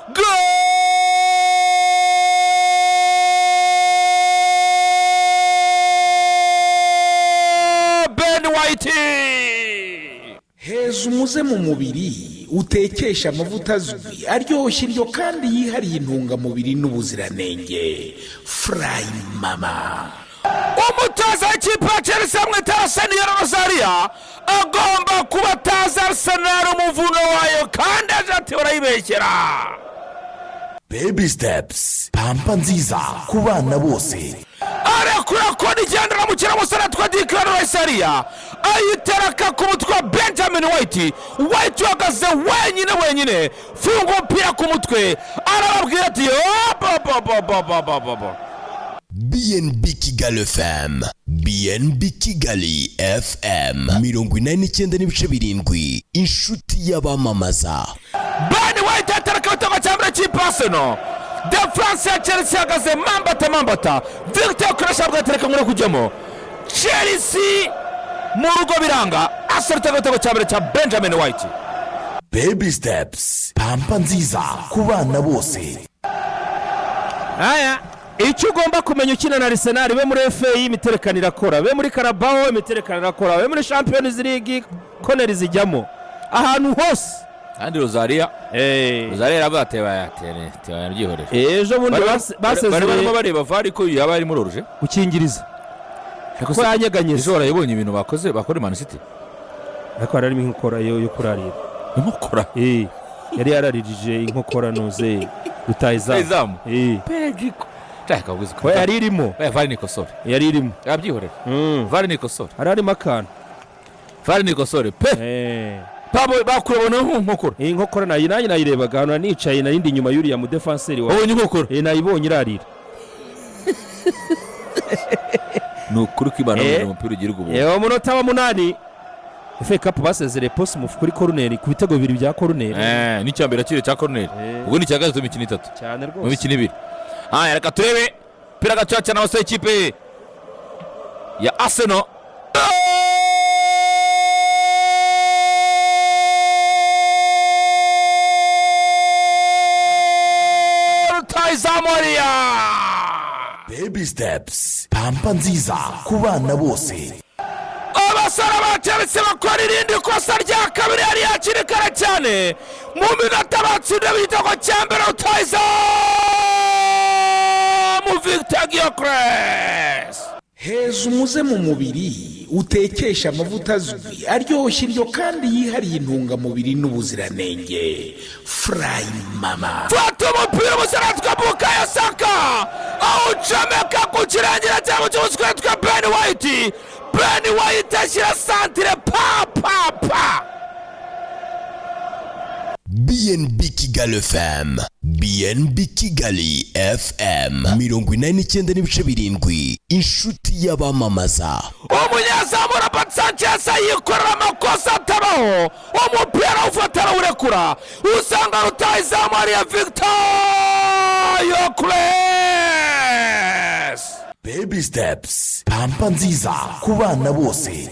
Goal! Ben White. Heza umuze mu mubiri, utekesha amavuta azwi, aryoshya indyo kandi yihariye intungamubiri n'ubuziranenge. Furayi Mama. Umutoza w'ikipe ya Chelsea amwita Arsenio Rosaria, agomba kuba atazi Arsenal umuvuno wayo, kandi aje ati barayibeshyera. Baby Steps, pampa nziza ku bana bose. Arekura kona igendera mu musore twa Declan Rice, hariya ayitereka ku mutwe wa Benjamin White. White uhagaze wenyine wenyine, funga umupira ku mutwe, arababwira ati bo. BNB Kigali FM, BNB Kigali FM, 89.7, inshuti y'abamamaza. Ben White atereka igitego cya mbere cy'ikipe Arsenal. Défense ya Chelsea ihagaze mambata mambata. Victor Gyökeres atereka nkuru kujyamo. Chelsea mu rugo biranga, Arsenal itega igitego cya mbere cya Benjamin White. Baby Steps, pampa nziza ku bana bose. Aya, icyo ugomba kumenya ukina na Arsenal, be muri FA imiterekano irakora, be muri Carabao imiterekano irakora, be muri Champions League koneri zijyamo, ahantu hose. Kandi Rosaria, Rosaria yaravuga ati bayatere byihorere. Ejo bundi Bari barimo basezereye bareba VAR ko yaba ari muri hors-jeu. Gukingiriza ko yanyeganyeze. Ejo warayibonye ibintu bakoze, bakora Man City. Ariko hari harimo inkokora yo kurarira. Inkokora? Yari yararirije inkokora nuze rutayizamu. Rutahizamu. Nshaka kuguza. Ko yari irimo. Oya, VAR nikosore. Yari irimo. Yabyihorera. VAR nikosore. Hari harimo akantu. VAR nikosore pe. Pabo bakurabona nk'unkokora. Iyi nkokora nayo nanjye nayirebaga ahantu nicaye, narindi inyuma y'uriya mudefanseri wawe. Wabonye inkokora? Nayibonye irarira. Ni ukuri kwibana umupira ugira ubuntu. Yewe, umunota wa 8, FA Cup basezereye Portsmouth kuri koruneri, ku bitego bibiri bya koruneri. N'icya mbere akiri cya koruneri. Ubwo ni icya gatatu mu mikino itatu. Cyane mu rwose. mikino ibiri. Aya, reka turebe umupira gatoya cyane, abasore ikipe ya Arsenal. Rutahizamu hariya. Baby Steps, pampa nziza ku bana bose. Abasore ba Chelsea bakora irindi kosa rya kabiri yari hakiri kare cyane mu minota batsinda igitego cya mbere, rutahizamu Victor Gyökeres. Heza umuze mu mubiri, utekesha amavuta azwi, aryoshya indyo kandi yihariye intungamubiri n'ubuziranenge. Furayi Mama. Fata umupira, umusore witwa Bukayo Saka awucomeka ku kirangira cyangwa cy'umusore witwa Ben White. Ben White ashyira santire, pa pa pa. BNB Kigali FM, BNB Kigali FM, 89.7, inshuti y'abamamaza. Umunyezamu Robert Sanchez yikorera amakosa atabaho, umupira awufata arawurekura, usanga rutahizamu hariya Victor Gyökeres. Baby Steps, pampa nziza ku bana bose.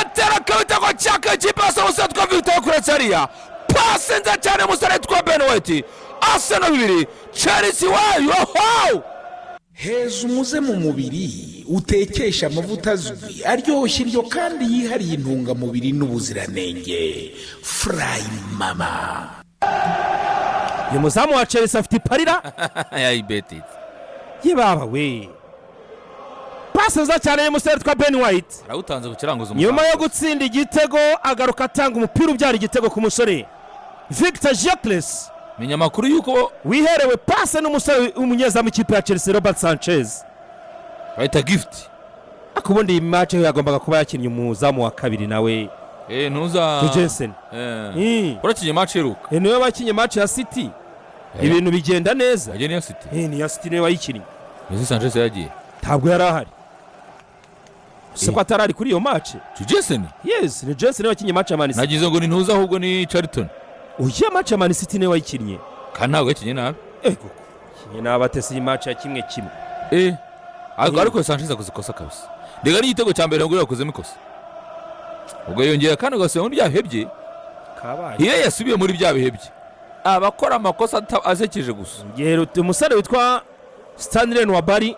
Atera ibitego cyaka ikipe yose, umusore witwa Victor Gyökeres hariya, pasi nziza cyane umusore witwa Ben White. Arsenal 2, Chelsea wayo ho. Heza umuze mu mubiri, utekesha amavuta azwi, aryoshya indyo kandi yihariye intungamubiri n'ubuziranenge. Furayi Mama. Uyu muzamu wa Chelsea afite iparira. Yayibetetse. Ye baba we, pasi nziza cyane y'umusore witwa Ben White. Arawutanze ku kiranguzo. Nyuma yo gutsinda igitego, agaruka atanga umupira ubyara igitego ku musore Victor Gyökeres. Menya amakuru y'uko wiherewe pase n'umusore w'umunyezamu ikipe ya Chelsea, Robert Sanchez. Bahita gift. Ariko ubundi iyi match yagombaga kuba yakinnye umuzamu wa kabiri nawe. Ntuza. Jensen. Urakinye match iheruka. Niwe wakinye match ya City, ibintu bigenda neza. Yagiye niyo City. Ni ya City niwe wayikinnye. Mbese Sanchez yagiye? Ntabwo yari ahari se, ko atari ari kuri iyo match? Jensen? Yes, ni Jensen niwe wakinnye match ya Man City. Nagize ngo ni ntuza, ahubwo ni Charlton. Ugiye match ya Man City niwe wayikinnye. Kandi ntabwo yakinye nabi. Ego, kinye nabi atese iyi match ya 1-1. Ariko Sanchez akoze ikosa kabisa, rega n'igitego cya mbere ngo yakozemo ikosa, ubwo yongera kandi ugasubira muri bya bihe bye. Kabaye. Iyo yasubiye muri bya bihe bye. Abakora amakosa asekeje gusa. Igihe umusore witwa Stanley Nwabali,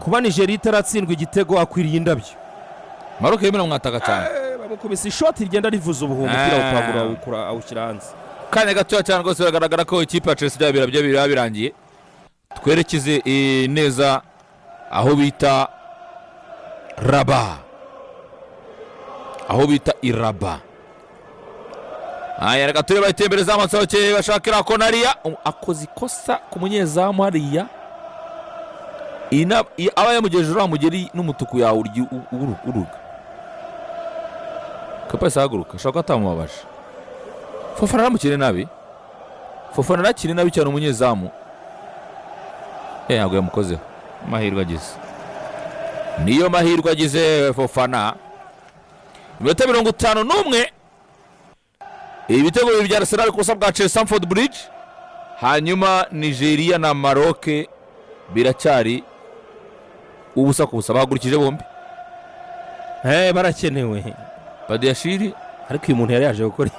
kuba Nigeria itaratsindwa igitego, akwiriye indabyo. Maroc yemera mwataka cyane. Bamukubise ishoti rigenda rivuza ubuhuha, umupira awutangura awukura awushyira hanze. Kanya gatoya cyane rwose, biragaragara ko ikipe ya Chelsea byaba birabyo biraba birangiye. Twerekeze neza aho bita Raba, aho bita Iraba. Aya, reka turebe, itembereza amasohokeye bashakira konariya akoze ikosa ku munyezamu hariya. Aba yamugejeje uriya mugeri n'umutuku yawurya uruga. Kepa yahise ahaguruka, ashobora kuba atamubabaje. Fofana aramukiriye nabi, Fofana arakiriye nabi cyane umunyezamu. Ntabwo yamukozeho. Amahirwe agize, niyo mahirwe agize Fofana. Iminota 51, ibitego bibiri bya Arsenal ku busa bwa Chelsea, Stamford Bridge. Hanyuma Nigeria na Maroc biracyari ubusa ku busa. Bahagurukije bombi. Barakenewe. Badiashile. Ariko uyu muntu yari yaje gukora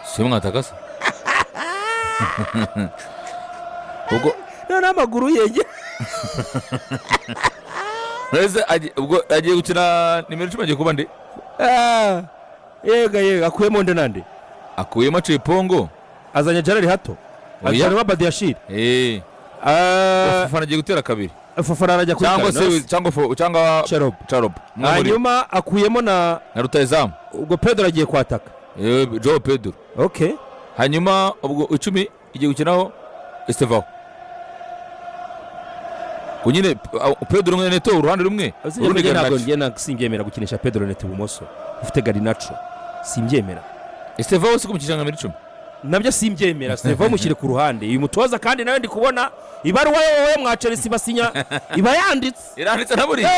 Si mwatakasa ubwo noneho amaguru yege. Mbese ubwo agiye gukina nimero 10, agiye kuba nde? Ah, yega yega, akuyemo nde nande? Akuyemo Cipongo. Azanye Jorrel Hato. Oya. Azanyemo Badiashile. Fofana agiye gutera kabiri. Fofana arajya kuri Cyangwa se Carlos. cyangwa cyangwa Chalobah. Chalobah. Umwe muri bo. Hanyuma akuyemo na Na rutayizamu. Ubwo Pedro agiye kwataka. Joao Pedro. Okay. Hanyuma ubwo 10 igiye gukinaho Estevao. Ubwo nyine Pedro umwe, Neto uruhande rumwe, urundi ntabwo Garnacho. njye simbyemera gukinisha Pedro Neto ibumoso ufite Garnacho, simbyemera. Estevao si kumukinisha nka nimero 10. Nabyo simbyemera. Estevao mushyire ku ruhande. Uyu mutoza kandi nawe ndi kubona ibaruwa wowe mwa Chelsea basinya iba yanditse. Iranditse na buriya.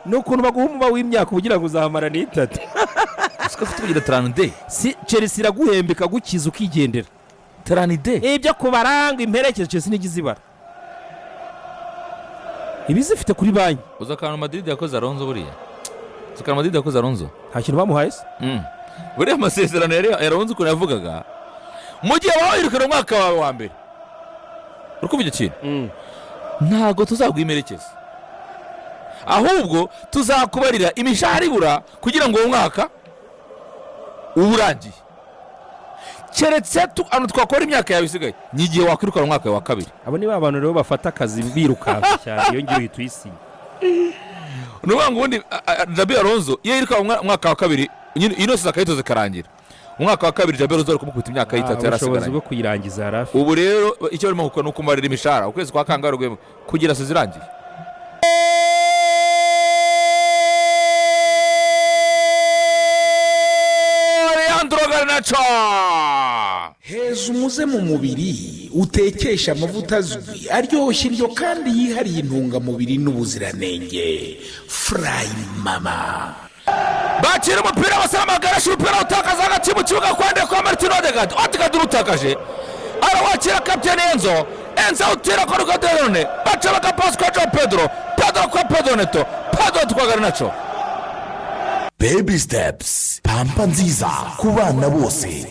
Ni ukuntu baguha umuba w'imyaka ugira ngo uzahamara n'itatu. Siko afite kugira 32. Si Chelsea iraguhemba ikagukiza ukigendera. 32. Ibyo kubaranga imperekeze, Chelsea ntigize ibara, iba izifite kuri banki. Uzi akantu Madrid yakoze Alonso buriya? Uzi akantu Madrid yakoze Alonso? Nta kintu bamuhaye se? Buriya amasezerano yari Alonso ukuntu yavugaga, mu gihe waba wirukana umwaka wawe wa mbere, uri kumva icyo kintu, ntabwo tuzaguha imerekeza, ahubwo tuzakubarira imishahara ibura kugira ngo uwo mwaka ube urangiye, keretse ahantu twakora imyaka yawe isigaye ni igihe wakwirukana umwaka wawe wa kabiri. Abo ni ba bantu rero bafata akazi birukanka cyane, iyo ngiyo uhita uyisinya. Ni ukuvuga ngo ubundi Xabi Alonso iyo yirukanwe umwaka wa kabiri nyine, ino season akayitoza ikarangira, umwaka wa kabiri Xabi Alonso ari kumukubita imyaka y'itatu Ubushobozi yarasigaranye. bwo kuyirangiza yari afite. Ubu rero icyo barimo gukora ni ukumarira imishahara ukwezi kwa kangahe rwema kugira season irangiye. Alejandro Garnacho. Heza umuze mu mubiri utekesha amavuta azwi aryoshya indyo kandi yihariye intungamubiri n'ubuziranenge, Furayi Mama. Bakira umupira basaramagara, umupira utakaza hagati mu kibuga kwa nde? Kwa Martin Odegaard. Odegaard urutakaje, arawakira kapitene Enzo. Enzo awutera kwa Luka Derone, baca bagapasi kwa Joao Pedro, Pedro kwa Pedro Neto, Pedro kwa Garnacho. Baby Steps, pampa nziza ku bana bose.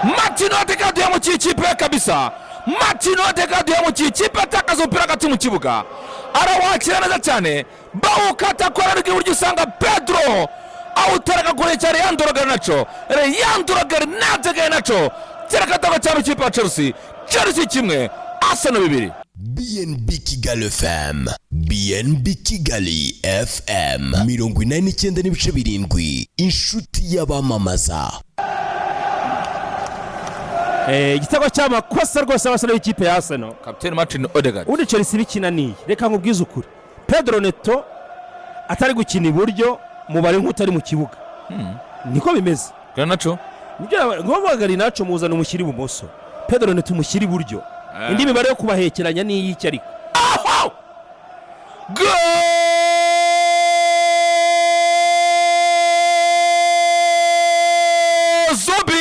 Martin Odegaard yamukiye ikipe ye kabisa. Martin Odegaard yamukiye ikipe, atakaza umupira hagati mu kibuga, arawakira neza cyane, bawukata kora rw'iburyo, usanga Pedro awuteraga kure cyane. Leandro Garnacho, Leandro Garnacho, Garnacho tereka cyane! Ikipe ya Chelsea, Chelsea 1, Arsenal 2. BNB Kigali FM, BNB Kigali FM 89.7, inshuti y'abamamaza. Igitego cy'amakosa rwose abasore b'ikipe ya Arsenal. Kapiteni Martin Odegaard. Ubundi Chelsea bikinaniye, reka nkubwize ukuri, Pedro Neto atari gukina iburyo mubare nk'utari mu kibuga, niko bimeze. Garnacho. Nibyo ngombwa. Garnacho muzana umushyira ibumoso, Pedro Neto umushyira iburyo. Indi mibare yo kubahekeranya ni iy'iki ariko? Aho! Goal! Zubi!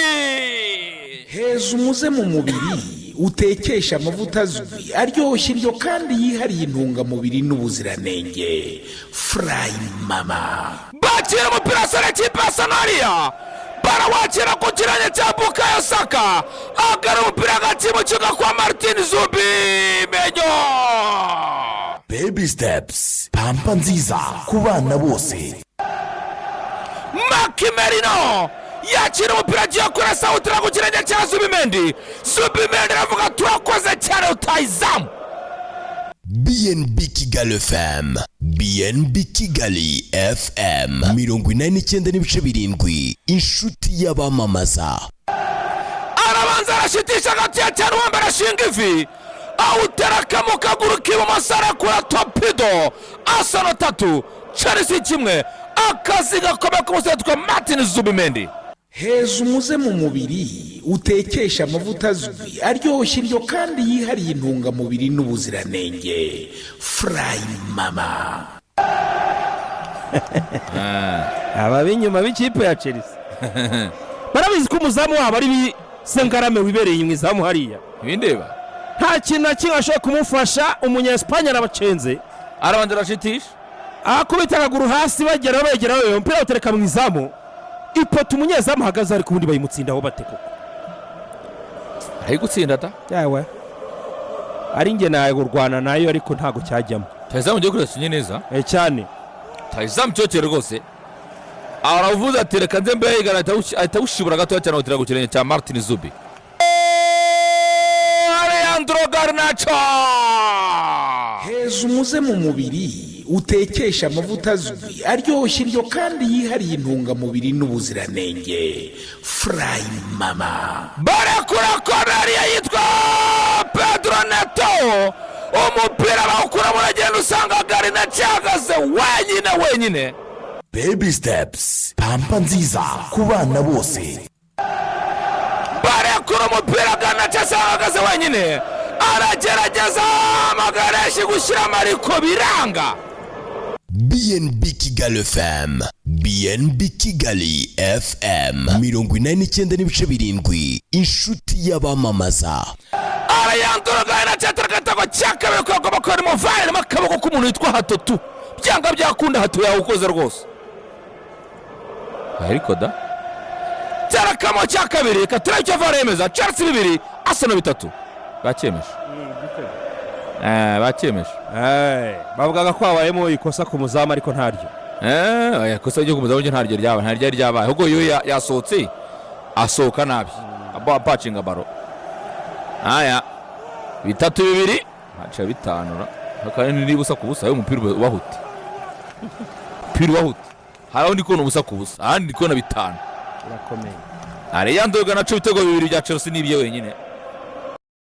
Heza umuze mu mubiri utekesha amavuta azwi aryoshya indyo kandi yihariye intungamubiri n'ubuziranenge, Furayi Mama. Bakira umupira sore, kipe ya Sanariya. Barawakira ku kirenge cya Bukayo Saka, agara umupira hagati mu kibuga kwa Martin Zubimendi. Baby Steps, pampa nziza ku bana bose. Maki Merino yakira umupira, agiye kurasa, awutera ku kirenge cya Zubimendi. Zubimendi aravuga: "Turakoze cyane, rutayizamu." BNB Kigali FM, BNB Kigali FM 89.7, inshuti y'abamamaza. Arabanza arashitisha gatoya cyane, uwambere arashinga ivi, awutereka mu kaguru k'ibumoso, arakura torpedo. Arsenal 3, Chelsea 1. Akazi gakomeye k'umusore witwa Martin Zubimendi. Heza umuze mu mubiri, utekesha amavuta azwi, aryoshya indyo kandi yihariye intungamubiri n'ubuziranenge. Furayi Mama. Aba b'inyuma b'ikipe ya Chelsea barabizi ko umuzamu wabo ari Sengarame wibereye mu izamu hariya. Ibindeba. Nta kintu na kimwe ashobora kumufasha. Umunya-Espagne arabacenze. Arabanza arashitisha. Akubita akaguru hasi, bagera begera, umupira bawutereka mu izamu, ipoto umunyezamu ahagaze, ariko ubundi bayimutsindaho bate koko? Ari gutsinda ta. Yawe, ari njye nayurwana nayo, ariko ntabwo cyajyamo. Rutayizamu ugiye kureba neza. Eh, cyane. Rutayizamu cyokere rwose, aravuze ati: "Reka nze mbega." Ahita awushibura gatoya cyane, awutera ku kirenge cya Martin Zubi. Alejandro Garnacho. Heza umuze mu mubiri, utekesha amavuta azwi, aryoshya indyo kandi yihariye intungamubiri n'ubuziranenge. Furayi Mama. Barekura koroneri yitwa Pedro Neto, umupira bawukura, uragenda usanga Garnacho ahagaze wenyine wenyine. Baby Steps, pampa nziza ku bana bose. Barekura umupira, Garnacho asanga ahagaze wenyine, aragerageza amagareshi gushyiramo ariko biranga. BNB Kigali FM, BNB Kigali FM 89.7, inshuti y'abamamaza. Arayandura, Garnacho atera agatego cya kabiri ko agomba kuba arimo VAR, akaboko k'umuntu witwa Hatotu. Byanga byakunda Hato yawukoze rwose, ariko da cyarakamo cya kabiri. Reka turebe icyo VAR yemeza. Chelsea 2, Arsenal 3. Bacyemeje. Bacyemeje. Bavugaga ko habayemo ikosa ku muzamu, ariko ntaryo. Oya, ikosa ryo ku muzamu ryo ntaryo ryabaye, ntaryo ryari ryabaye, ahubwo yo yasohotse, asohoka nabi, apacinga baro. Aya 3-2, haca 5 kandi niba ubusa ku busa, umupira ubahute, umupira ubahute. Hari aho ndi kubona ubusa ku busa, ahandi ndi kubona 5. Birakomeye. Alejandro Garnacho, ibitego bibiri bya Chelsea ni ibye wenyine.